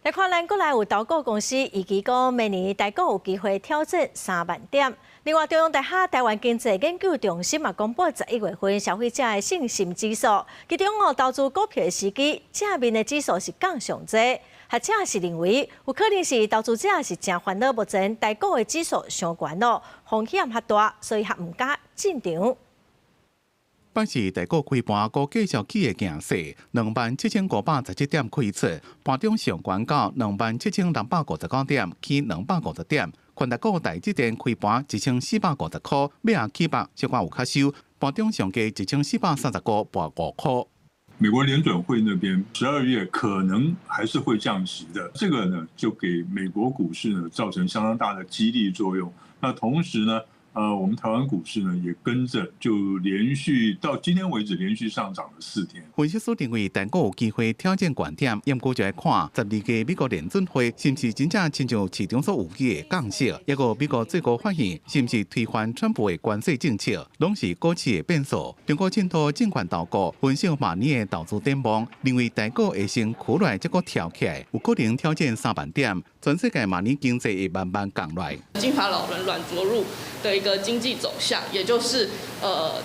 來看咱國內有投顧公司預期講，明年台股有機會挑戰3萬點。另外，中央大學台灣經濟研究中心嘛公布11月份消費者的信心指數，其中哦投資股票的時機正面的指數是降上濟。學者是認為有可能是投資者是誠煩惱，目前台股的指數傷懸咯，風險較大，所以較毋敢進場。拜四台股開盤，股繼續起的形勢，27,517點開出，盤中上懸到27,659點，起250點。權值股台積電開盤1450塊，尾仔起幅小可有較收，盤中上低1430塊，跋5塊。美國聯準會那邊12月可能還是會降息的，這個呢就給美國股市呢造成相當大的激勵作用。那同時呢，我們台灣股市呢也跟着就連續到今天為止連續上漲了4天。分析師認為，台股有機會挑戰懸點，毋過就愛看12月美國聯準會是毋是真正親像市場所預期的降息，抑閣美國最高法院是毋是推翻川普的關稅政策，攏是股市的變數。中國信託證券投顧分析明年的投資展望，認為台股會先苦來，再閣跳起來，有可能挑戰3萬點。全世界明年經濟會慢慢降落來。金髮老人軟著陸的一個經濟走向，也就是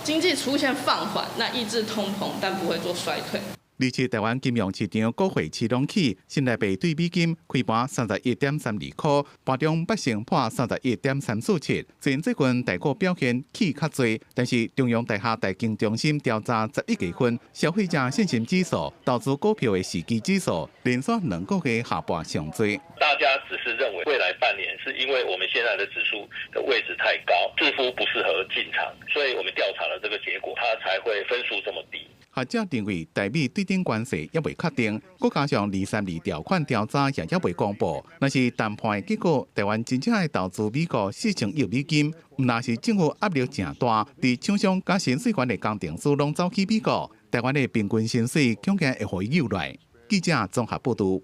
經濟出現放緩，那抑制通膨，但不會做衰退。而且台灣金融市場股匯市攏起，新台幣對美金開盤31.32塊，盤中捌先破31.347。雖然最近台股表現起較濟，但是中央大學台經中心調查11月份消費者信心指數、投資股票的時機指數，連續2個月下跋上濟。大家只是認為未來半年是因為我們現在的指數的位置太高，似乎不適合進場，所以我們調查了這個結果，它才會分數這麼低。學者認為，台美對等關稅猶未確定，閣加上232條款調查也猶未公布。若是談判的結果，台灣真正愛投資美國4000億美金，毋但是政府壓力誠大，佇廠商佮薪水懸的工程師攏走去美國，台灣的平均薪水恐驚會予伊扭來。記者綜合報導。